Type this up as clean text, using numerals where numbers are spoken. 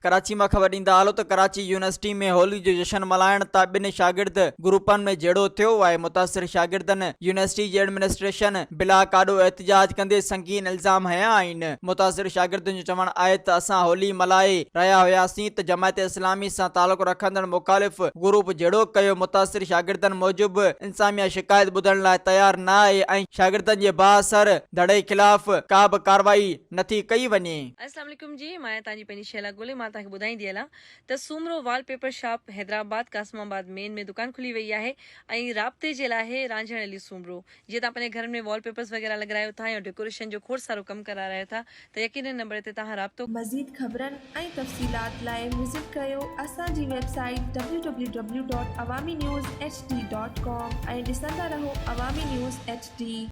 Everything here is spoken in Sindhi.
ڪراچي مان خبر ڏيندا هلو ته ڪراچي يونيورسٽي ۾ هولي جو جشن ملهائڻ تان ٻن شاگرد گروپن ۾ جهيڙو ٿيو آهي متاثر شاگردن يونيورسٽي جي ايڊمنسٽريشن بلاڪ آڏو احتجاج ڪندي سنگين الزام هنيا آهن متاثر شاگردن جو چوڻ آهي ته اسان هولي ملهائي رهيا هياسين ته جماعت اسلامي سان تعلق رکندڙ مخالف گروپ جهيڙو ڪيو متاثر شاگردن موجب انتظاميا شڪايت ٻڌڻ لاء تيار نه آهي ۽ شاگردن جي بااثر ڌڙي خلاف ڪا به ڪارروائي نٿي ڪئي وڃي. اسلام عليڪم جي مان آهيان توهان جي پنهنجي شهلا گل ۽ مان توهان کي ٻڌائيندي هلان ته Soomro wallpaper shop Hyderabad Qasimabad main ۾ دڪان کلي وئي آهي ۽ رابطي جي لاء آهي رانجهڻ علي سومرو جي توهان پنهنجي گهرن ۾ وال پيپرز وغيره لڳرايو ٿا يا ڊيڪوريشن جو کوڙ سارو ڪم ڪرارايو ٿا ته يقينن نمبر تي توهان رابطو مزيد خبرن ۽ تفصيلات لاء وزٽ ڪريو اسان جي website W W W dot Awami news H D dot com ۽ ڏسندا رهو عوامي نيوز ايڇ ڊي.